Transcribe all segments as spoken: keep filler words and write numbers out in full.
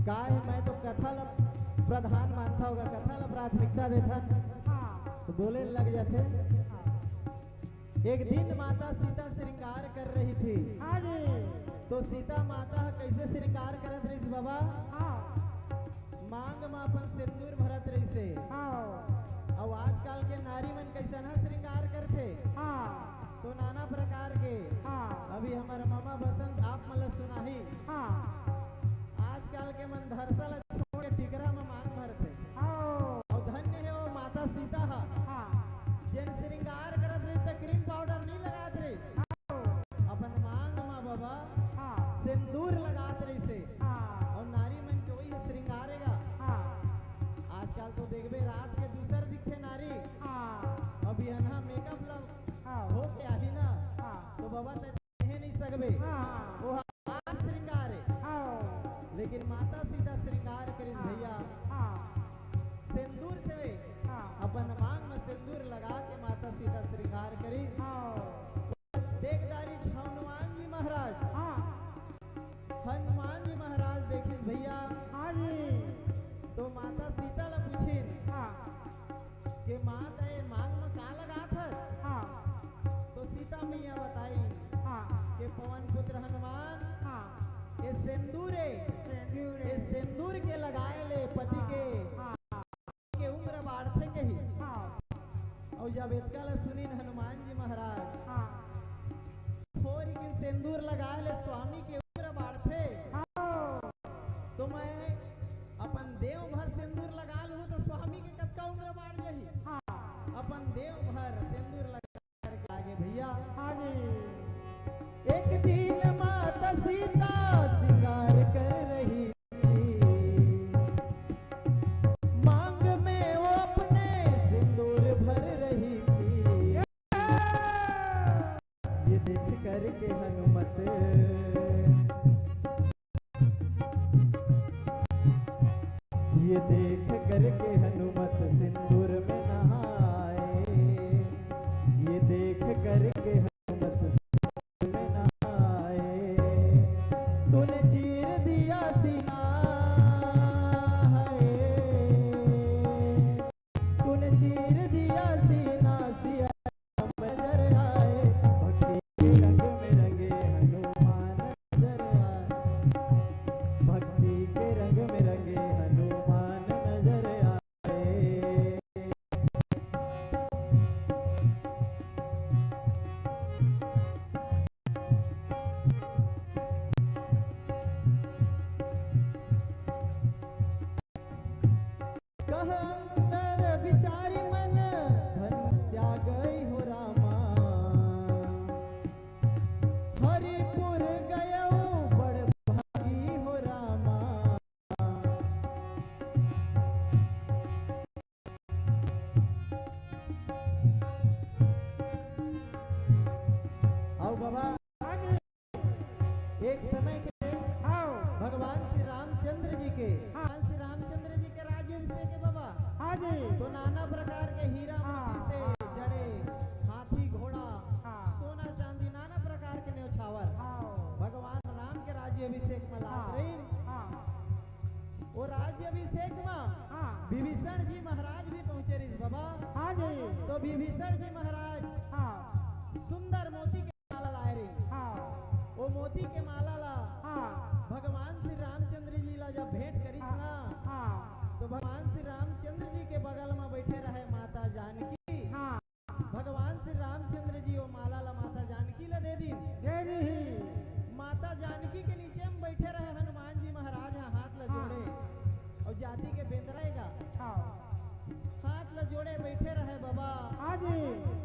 का हे, मैं तो कथा ला प्रधान मानथंव, कथा ला प्राथमिकता देथन, हाँ। तो बोले लग जाथे। हाँ। एक दिन माता सीता श्रृंगार कर रही थी। हाँ जी। तो सीता माता ह कइसे श्रृंगार करत रहिस बाबा? हाँ। मांग म अपन सिंदूर भरत रहिसे। हाँ। अउ आजकल के नारी मन कइसन ह श्रृंगार करथे? हाँ। तो नाना प्रकार के। हाँ। अभी हमर ममा बसंत आप मन ल सुनाही। हाँ। आजकल के मन धरसा ल छोड़ के टिकरा म मांग भरथे। हाँ। अउ धन्य हे वो माता सीता ह। हाँ। जेन श्रृंगार करत रहिस त cream powder नइ लगात रहिस। हाँ। अपन मांग म बाबा हाँ। सिंदूर लगात रहिसे। हाँ। अउ नारी मन के वही श्रृंगार हे गा। हाँ। आजकल तो देखबे रात के दूसर दिखथे नारी। हाँ। अउ बिहनहा makeup ल हाँ। होके आही ना। हाँ। तो बाबा तैं देहे नइ सकबे। हाँ। वो ह आज श्रृंगार हे। हाँ। लेकिन माता सीता श्रृंगार करिस हाँ। भैया। हाँ। सिंदूर से हाँ। अपन मांग म सिंदूर लगा के माता सीता श्रृंगार करिस। हाँ। देख डारिस हनुमान जी महाराज। हाँ। हनुमान जी महाराज देखिस भैया। हाँ जी। तो माता सीता ल पूछिन हाँ। के माँ तैं मांग म का लगात हस? हाँ। तो सीता मैया बताइन हाँ। के पवन पुत्र हनुमान, हाँ। ये सिंदूर हे, सिंदूर हे। ये सिंदूर के लगाए ले पति हाँ। के हाँ। के उम्र बाढ़थे कहिस। हाँ। अउ जब एतका ल सुनिन हनुमान जी महाराज, हाँ। थोरिकिन सिंदूर लगाए ले स्वामी के उम्र बाढ़थे। हाँ। तो मैं अपन देंव भर सिंदूर लगा लूं तो स्वामी के कतका उम्र बाढ़ जाही? हाँ। अपन देंव भर सिंदूर लगा करके आगे भैया। हाँ जी। एक दिन माता सीता श्रृंगार कर रही थी, मांग में वो अपने सिंदूर भर रही थी। ये देख करके हनुमत, ये देख करके हनुमत सिंदूर में नहाए, ये देख करके हनुमत सिंदूर में नहाए। तूने चीर दिया सीना है, तूने चीर दिया सीना सिया नजर आए। भक्ति के रंग में रंगे हनुमान नजर आए, भक्ति के रंग में रंगे हनुमान नजर आए। कह अंतर विचारी मन, धन त्यागई हो रामा। हरिपुर गयऊ बड़ भागी हो रामा। अउ बाबा, हाँ जी। एक समय के हाँ। भगवान श्री रामचंद्र जी के, हाँ। भगवान श्री रामचंद्र जी के राज्याभिषेक हे बाबा। हाँ जी। तो नाना प्रकार के हीरा हाँ। मोती से जड़े हाथी घोड़ा, हाँ। सोना चांदी नाना प्रकार के न्योछावर हाँ। भगवान राम के राज्याभिषेक म लात हाँ। रहिन। हाँ। वो राज्याभिषेक म हाँ। विभीषण जी महाराज भी पहुंचे रहिस बाबा। हाँ जी। तो विभीषण जी महाराज हाँ। सुंदर मोती के माला लाए रहिन। हाँ। वो मोती के माला ला हाँ। भगवान श्री रामचंद्र जी ला जब भेंट करिस हाँ। ना, हाँ। तो भगवान श्री रामचंद्र जी के बगल म बइठे रहे माता जानकी। हाँ। भगवान श्री रामचंद्र जी वो माला ला माता जानकी ला दे दिन। दे दीही। माता जानकी के नीचे म बइठे रहे हनुमान जी महाराज ह हाथ ला हाँ। जोड़े अउ जाति के बेंदरा हे गा। हाँ। हाथ ला जोड़े बइठे रहे बाबा। हाँ जी।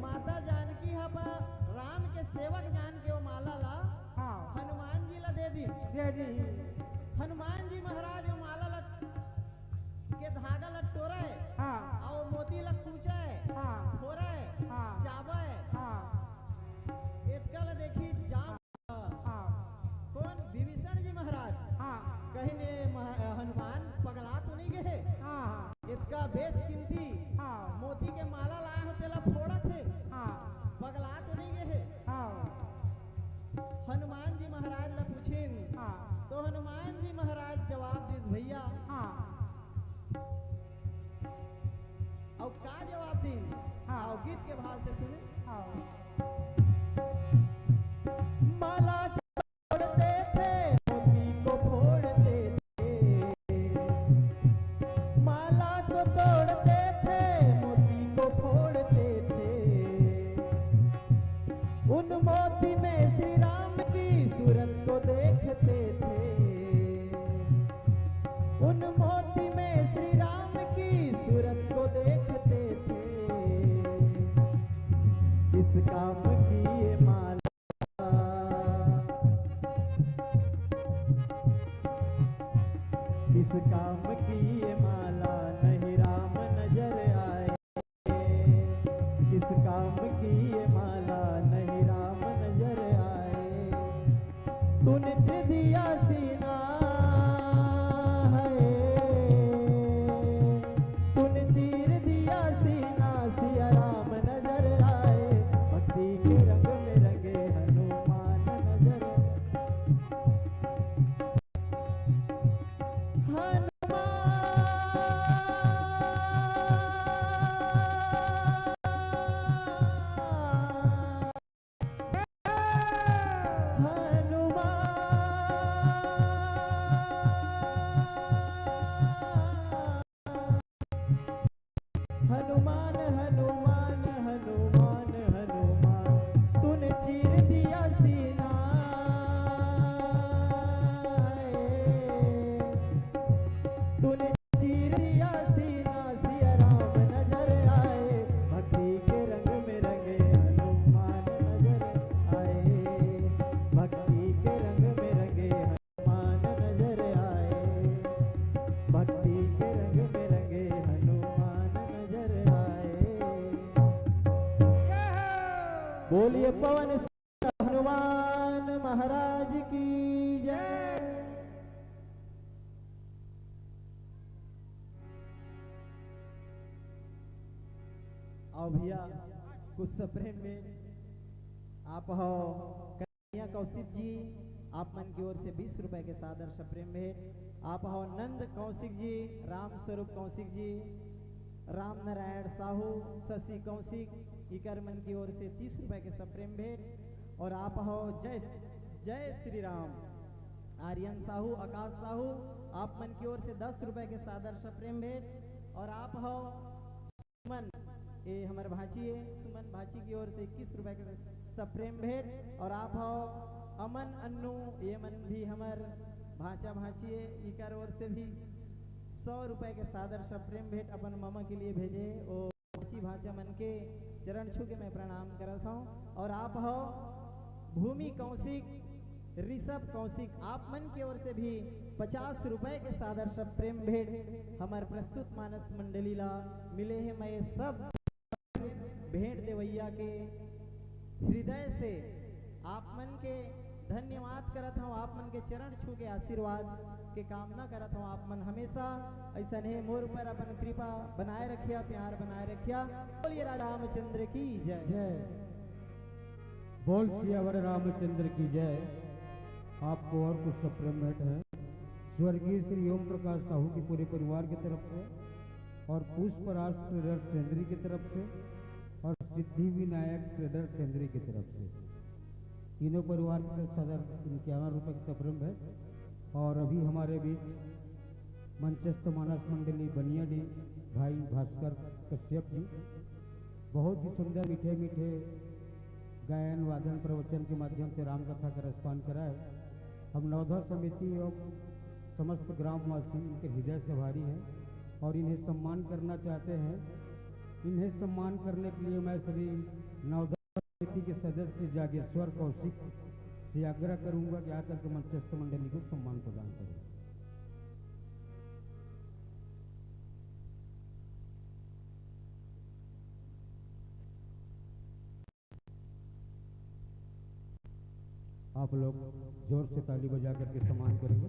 माता जानकी ह बा राम के सेवक जान के वो माला ला हाँ। हनुमान जी ला दे दिन। दे दीही। हनुमान जी महाराज वो माला ला के धागा ला टोरय, हाँ। अउ मोती ला कूचय, हाँ। फोरय, हाँ। चाबय। हाँ। एतका ला देखिस जाम हाँ। कोन? विभीषण जी महाराज। हाँ। कहिन, "ए महा-, हनुमान पगला तो नइ गे हे?" हाँ, हाँ। एतका बेशकीमती हाँ। मोती के माला लाए हों, तेला फोड़त हे। हाँ। पगला तो नइ गे हे? हाँ। हनुमान जी महाराज ला पूछिन, हाँ। "तो किस काम की ये माला नहीं राम नजर आए, किस काम की ये माला नहीं राम नजर आए। तूने चीर दिया सीना है, तूने चीर दिया सीना, सिया राम नजर आए। भक्ति के रंग में रंगे हनुमान नजर आए। हनुमान। हनुमान, हनुमान, हनुमान, हनुमान, तूने चीर दिया सीना है। तूने चीर दिया सीना, सिया राम नजर आए। भक्ति के रंग में रंगे हनुमान नजर आए। भक्ति के रंग में रंगे हनुमान नजर आए। भक्ति के रंग में रंगे हनुमान नजर आए। बोलिए पवन हनुमान महाराज की जय। आओ भैया, कुछ सप्रेम भेंट। आप हो कन्हैया कौशिक जी, आप मन की ओर से बीस रुपए के सादर सप्रेम भेंट। आप हो नंद कौशिक जी, राम स्वरूप कौशिक जी, राम नारायण साहू, शशि कौशिक, इकर मन की ओर से तीस रुपए के सप्रेम भेंट। और आप हो जय, जय श्री राम, आर्यन साहू, आकाश साहू, आप मन की ओर से दस रुपए के सादर सप्रेम भेंट। और आप हो सुमन, ये हमर भांची है, सुमन भांची की ओर से इक्कीस रुपए के सप्रेम भेंट। और आप हो अमन अन्नू, ये मन भी हमर भांचा भांची है, इकर ओर से भी सौ रुपए के सादर सप्रेम भेंट अपन ममा के लिए भेजे। ओ भांची भांचा मन के चरण छू के मैं प्रणाम करत हूँ। और आप हो भूमि कौशिक, ऋषभ कौशिक, आप मन के ओर से भी पचास रुपए के सादर सप्रेम भेंट हमर प्रस्तुत मानस मंडली ला मिले हे। मैं सब भेंट देवैया के हृदय से आप मन के धन्यवाद करत हूँ, आप मन के चरण छू के आशीर्वाद के कामना करत हूँ। आप मन हमेशा ऐसने मोर ऊपर अपन कृपा बनाए रखिया, प्यार बनाए रखिया। बोलिए राजा रामचंद्र की जय। जय। बोल सियावर रामचंद्र की जय। आपको और कुछ सप्रेम भेंट है। स्वर्गीय श्री ओम प्रकाश साहू के पूरे परिवार की तरफ से और पुष्पराज ट्रेडर सेंद्री की तरफ से और सिद्धि विनायक ट्रेडर सेंद्री की तरफ से, तीनों परिवार की तरफ से सादर इक्यावन रुपये की सप्रेम भेंट। और अभी हमारे बीच मंचस्थ मानस मंडली बनियाडी भाई भास्कर कश्यप जी, बहुत ही सुंदर मीठे मीठे गायन, वादन, प्रवचन के माध्यम से राम कथा का रसपान कराए। हम नवधा समिति एवं समस्त ग्रामवासी इनके हृदय से आभारी हैं और इन्हें सम्मान करना चाहते हैं। इन्हें सम्मान करने के लिए मैं श्री नवधा समिति के सदस्य जागेश्वर कौशिक से आग्रह करूंगा कि आकर के मंचस्थ मंडली को सम्मान प्रदान करें। आप लोग जोर से ताली बजा करके सम्मान करेंगे।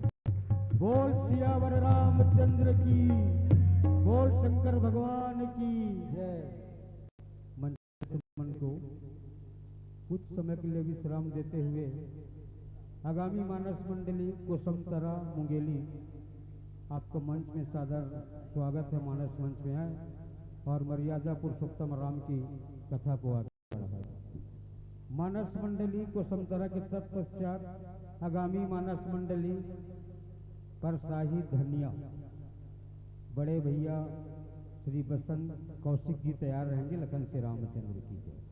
बोल सियावर रामचंद्र की, बोल शंकर भगवान की जय। मंच मन को कुछ समय के लिए विश्राम देते हुए आगामी मानस मंडली कोसमतरा मुंगेली, आपको मंच में सादर स्वागत है। मानस मंच में आए और मर्यादा पुरुषोत्तम राम की कथा को आगे बढ़ाए। मानस मंडली कोसमतरा के तत्पश्चात आगामी मानस मंडली परसाही धनिया बड़े भैया श्री बसंत कौशिक जी तैयार रहेंगे। लखन श्री रामचंद्र की जय।